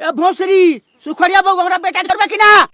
ए भोसरी सुखरिया बहू हमरा बेटा के करबे कि ना?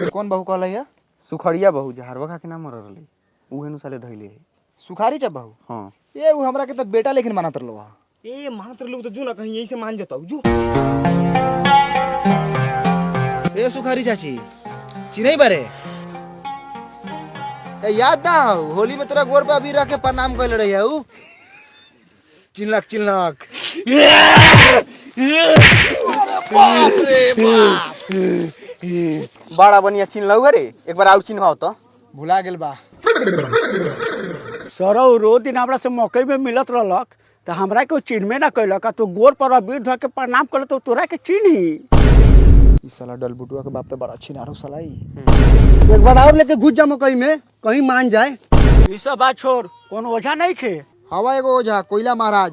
कौन बहू कहल है? सुखड़िया बहू जहरवा खा के ना मर रहली, उहे नु साले धइले है। सुखारी चा बहू? हाँ। ए उ हमरा के तो बेटा लेकिन मानत रहलो हा। ए मानत रहलो तो जो ना कहीं यही से मान जतौ जो। ए सुखारी चाची चिन्हई बारे? ए याद ना हो, होली में तोरा गोर पे अबीर रख के प्रणाम कइले रही हूं। चिन्हलक चिन्हलक। बाप रे बाप, बड़ा बढ़िया चिन्हलौ रे, एक बार और चिन्हवाओ तो। भुला गेल बा। सरौ रोज दिन हमरा से मकई में मिलत रहलक त हमरा के चिन्हबे ना कैलक, आ तू गोर पर अबीर धऽ के प्रणाम करल तो तोरा के चिन्ही। ई साला डलबुटुआ के बाप तो बड़ा छिनारो साला ई। एक बार और लेके घुस जा मकई में, कहीं मान जाए। ई सब बात छोड़, कोनो ओझा नहीं खे? हवा एगो ओझा कोयला महाराज,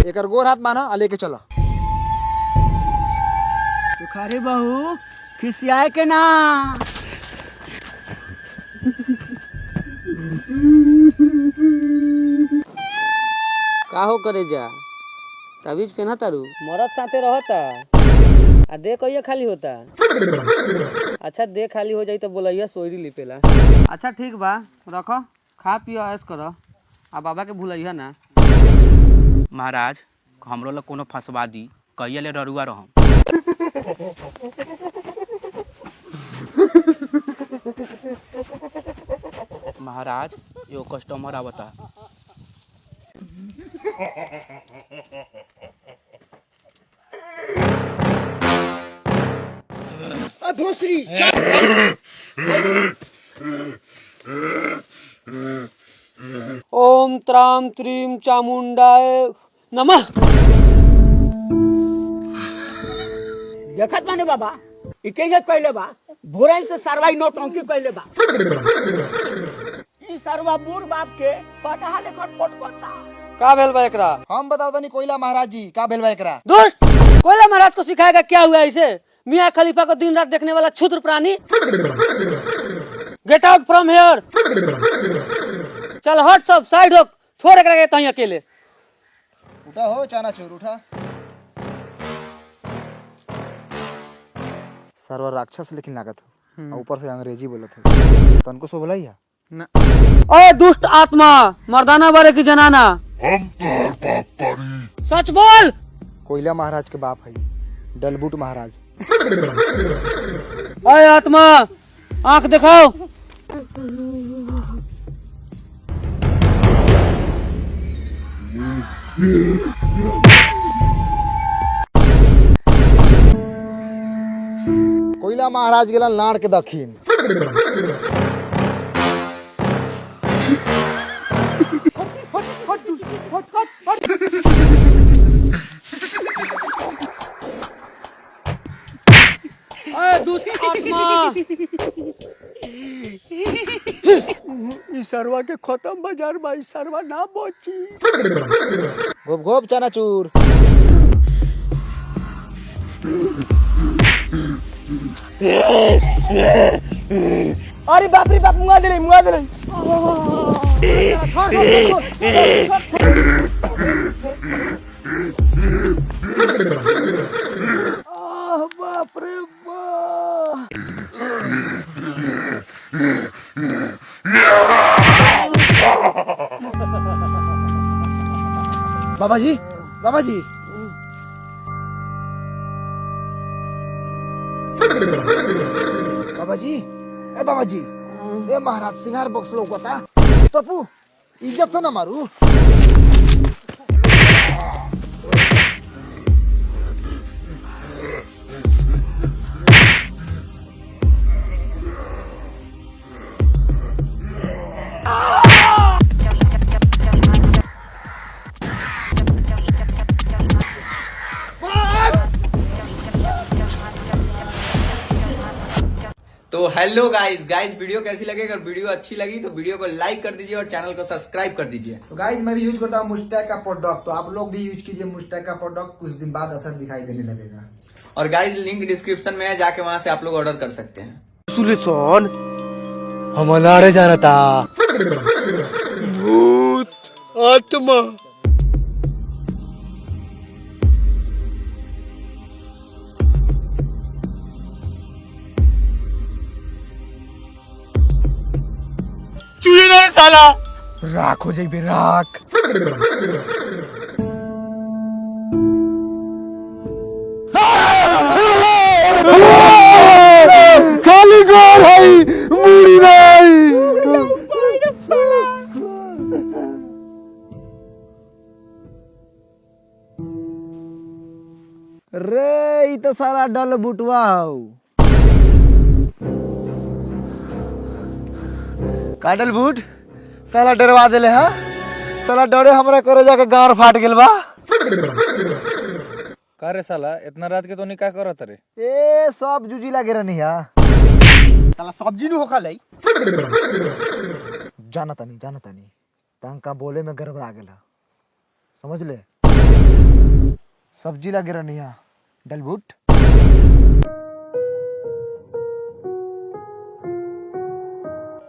एकर गोर हाथ माना आ लेके चला। सुखारी बहू खिसियाए के ना। का हो करे जा ताबीज पहना तारू? मरद साथे रहता आ दे कहिया खाली होता? अच्छा दे खाली हो जाई तो बोलैया सोयरी लिपेला। अच्छा ठीक बा, रख, खा पियो ऐश कर आ बाबा के भूलैया ना। महाराज हमरो लग कोनो फंसवा दी, कहिया ले ररुआ रहम। महाराज एगो कस्टमर आवता। भोसरी ओम त्राम त्रीम चामुंडाय नमः। देखत माने बाबा इके जे कहले बा, भोरे से सरवाई नौटंकी कहले बा। ई सरवा बूढ़ बाप के पटहा लेखन पटकता। का भेल बा एकरा? हम बताओ तनी कोयला महाराज जी का भेल बा एकरा। दोस्त कोयला महाराज को सिखाएगा क्या हुआ इसे? मियाँ खलीफा को दिन रात देखने वाला क्षुद्र प्राणी। Get out from here. चल हट सब साइड हो, छोड़ एकरा के तहीं अकेले। उठा हो चानाचूर उठा। सरवर राक्षस लेकिन लागत हो, और ऊपर से अंग्रेजी बोलत हो, तनको शोभला ही है ना। ओए दुष्ट आत्मा, मर्दाना बारे की जनाना? हम तोहर बाप बारी। सच बोल। कोयला महाराज के बाप है डलबुट महाराज। ओए आत्मा आंख दिखाओ। कोयला महाराज गेलन लाड़ के दखिन। ओए दुष्ट आत्मा, ई सरवा के खत्म बाजार बा, ई सरवा ना बची। गोप गोप चानाचूर। अरे बाप रे बाप, मुआ देले मुआ देले। आह बाप रे बाप। बाबा जी, बाबा जी। बाबा जी, ए बाबा जी, ए महाराज सिंगार बॉक्स लौकता। तपू इज्जत तो ना मारू। तो हेलो गाइस, गाइस वीडियो कैसी लगी? अगर वीडियो अच्छी लगी तो वीडियो को लाइक कर दीजिए और चैनल को सब्सक्राइब कर दीजिए। तो गाइस मैं भी यूज करता हूँ मुस्टैक का प्रोडक्ट, तो आप लोग भी यूज कीजिए मुस्टैक का प्रोडक्ट, कुछ दिन बाद असर दिखाई देने लगेगा। और गाइस लिंक डिस्क्रिप्शन में है, जाके वहां से आप लोग ऑर्डर कर सकते हैं। सुलेसन हम अनाड़े जाना था। भूत आत्मा। साला। राख हो जाइबे राख। खाली गोर है मुड़ी नहीं। रे ई तो सारा डल बुटवा हौ। काटल बूट साला डरवा देले हा। साला डरे हमरा करे जाके गार फाट गेल बा। का रे साला इतना रात के तो नहीं का करत रे? ए सब जूजी लागे रहनी हा। साला सब्जी नु होखा लई। जाना तानी जाना तानी तंका बोले में गड़बड़ा गेल हा, समझ ले। सब्जी लागे रहनी हा डलबूट।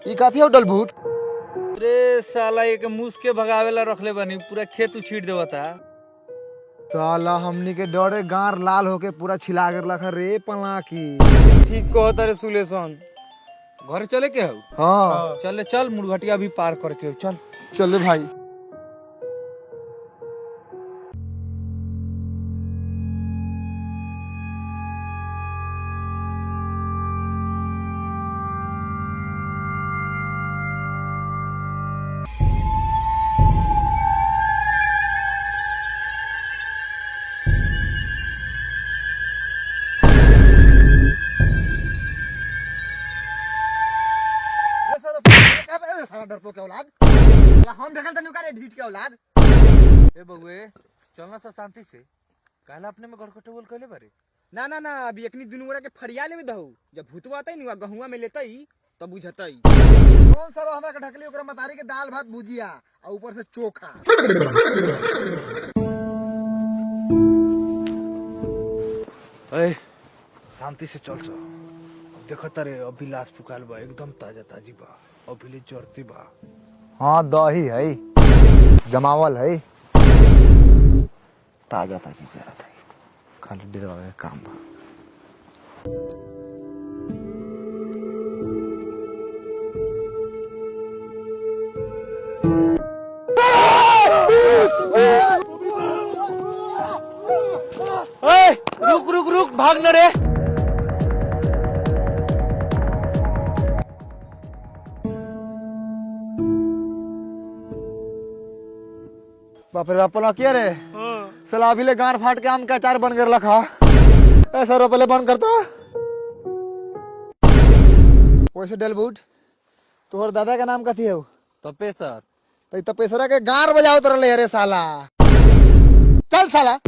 ई काथी हो डलबूट? रे साला एक मूस के भगावेला रखले बनी, पूरा खेत उछीट देवता। साला हमनी के डरे गार लाल होके पूरा छिला गेल रखा रे पलाकी। ठीक कहत रे सुलेशन। घर चले के हौ? हाँ चले चल, मुर्घटिया भी पार करके हौ, चल चले भाई। डरपोक के औलाद, हम ढकल तनु का रे ढीठ के औलाद। ए बउए चलना सा शांति से, काला अपने में घर कटे बोल कहले बारे। ना ना ना अभी एकनी दुनू गोरा के फरिया लेवे दहु, जब भूतवा आतई नु गहुआ में लेतई तब बुझतई। कौन सारो हमरा के ढकली ओकरा मतारी के दाल भात भुजिया और ऊपर से चोखा। ए शांति से चल सो। देखत रे अभी लाश फुकाल बा, एकदम ताजा ताजी बा, अभी ले जरती बा। हाँ दही है जमावल है, ताजा ताजी जरत है, खाली डरवा के काम बा। ए रुक रुक रुक भाग न रे। बाप रे बाप पलकिया रे। साला अभी ले गार फाट के आम के अचार बन गेल रखा। ए सर पहले बंद करता। वैसे डलबूट तोहर दादा का नाम कथी है? तपेसर। तो तपेसरा के गार बजावत रहले रे साला। चल साला।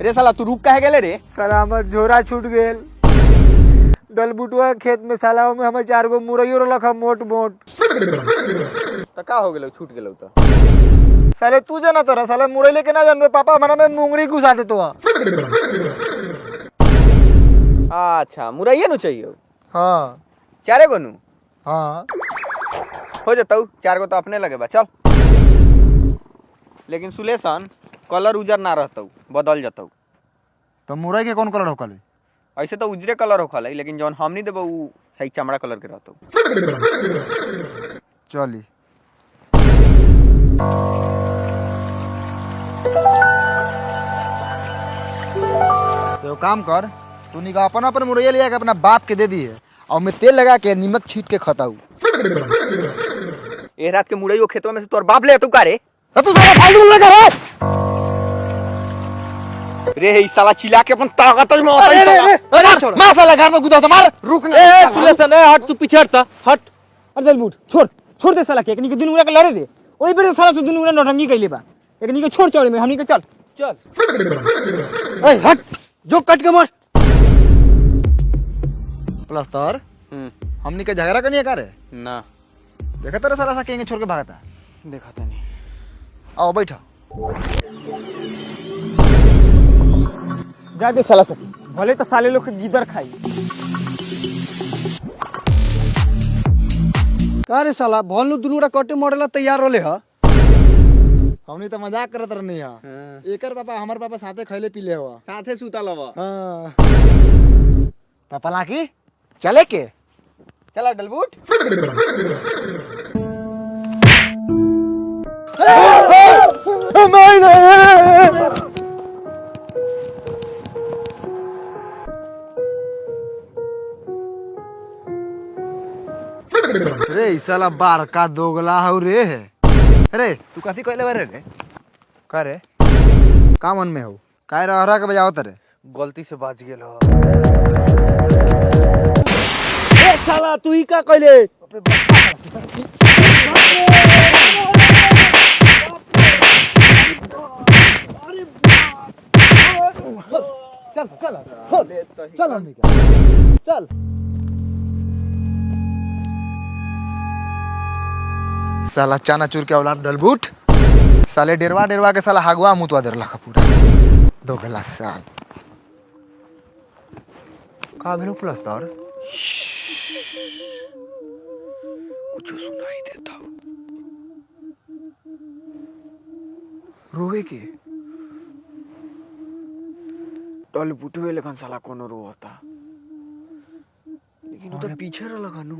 रे साला तू रुक काहे गेले रे? साला हमर झोरा छूट गेल डलबुटुआ खेत में। साला में हमर चार गो मुरैयो रहलक मोट मोट। त का हो गेलौ छूट गेलौ त? साले तू जाना तोरा साला मुरई लेके ना जानते, पापा हमारा में मुंगरी घुसा दे तो। अच्छा मुरैये नु चाहिए? हाँ। चारे गो नु? हाँ हो जतौ, चार गो तो अपने लगे बा। चल लेकिन सुलेशन कलर उजर ना रहतौ, बदल जतौ। तो मुरई के कौन कलर होकल? ऐसे तो उजरे कलर होखल है, लेकिन जौन हमनी देबो उ है चमड़ा कलर के रहतौ। चली तो काम कर, तू निका अपन अपन मुरैया लिया के अपना बाप के दे दिए और मैं तेल लगा के नीमक छीट के खताऊ। ए रात के मुरैयो खेतवा में से तोर बाप ले तू का रे? तू साला फालतू लगा रे। रे ई साला चिल्ला के अपन ताकत में आता अरे अरे अरे मार साला घर में गुदा तो मार। रुक ना ए सुलेशन ए हट, तू पीछे हट त हट। अरे दलबूट छोड़ छोड़ दे साला के, एकनी के दुनू गोरा के लड़े दे। ओई बेर साला से दुनू गोरा नौटंकी कइले बा, एकनी के छोड़ चढ़े में हमनी के चल चल। ए हट जो कट के मर। प्लस्तर हमनी के झगड़ा कनिया का रे? ना देखा तेरा साला सा केंगे छोड़ के भागता। देखा तो नहीं। आओ बैठो। जा दे साला सब, भले तो साले लोग के गिदर खाई। का रे साला भल नु दुनू कटे मरेला तैयार रहले ह। हमनी तो मजाक करत रहनी है। एकर पापा हमर पापा साथे खैले पीले हुआ, साथे सुतल हवा। हाँ। पापा लाकी चले के चला डलबूट। रे ई साला बारका दोगला हौ रे है। अरे तू कथी कहले बारे रे? का रे का मन में हो काय रहरा के बजावत रे? गलती से बाज गेल हो। ए साला तू ही का कहले? चल चल चल हमनी के चल। साला चनाचूर के औलाद डलबूट, साले डेरवा डेरवा के साला हगवा मुतवा देरला पूरा दोगला साल। का भेलो प्लस्तर? कुछ सुनाई देता हो। रोवे के डलबुटवे लेखन साला कोनो रोता, लेकिन वो तो पीछे रहल हनु।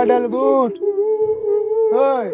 डलबूट ओए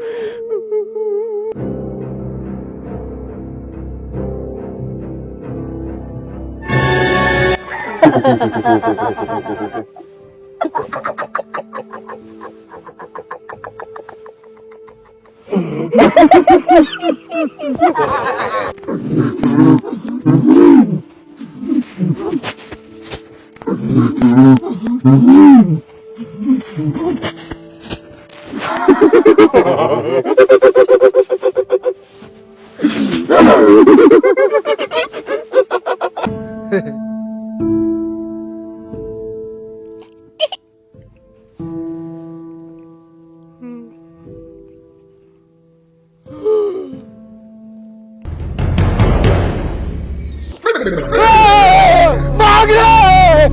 भाग रे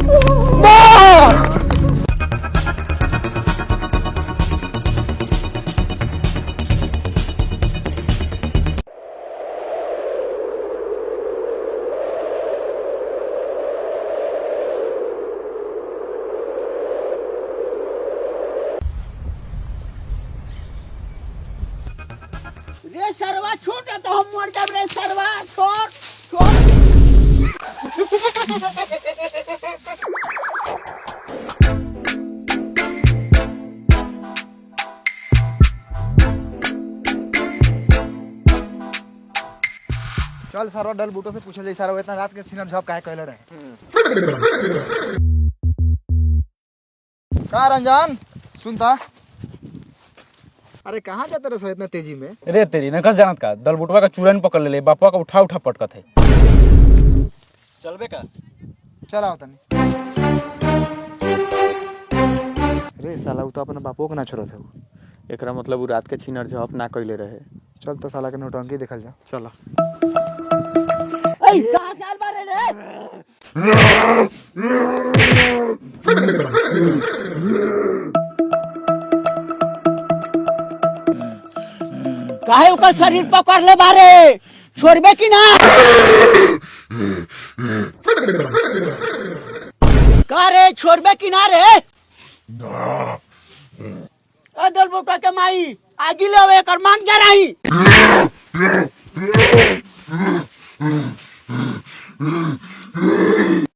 भाग। रे सरवा छूट तो हम मर जाब रे सरवा, छोड़ छोड़। चल सारा डल बूटो से पूछल जाई सारा इतना रात के छिनर झप काहे कहले रहे। का रंजन सुनता, अरे कहाँ जाते रहे इतना तेजी में? रे तेरी नकस जानत का दलबुटवा का चूरन पकड़ ले, बापवा का उठा उठा पटकत है। चलबे का? चल आओ तनी। रे साला उ तो अपना बापो के ना छोड़त है। एकरा मतलब उ रात के छिनर झप ना कइले रहे। चल तो साला के नौटंकी देखल जा। चला। ए कहां से आल बारे रे? काहे ओकर शरीर पकड़ ले बारे, छोड़बे कि ना? का रे छोड़बे कि ना रे? ना। ए दलबुटवा के माई आगी ले एकर मांग जराई।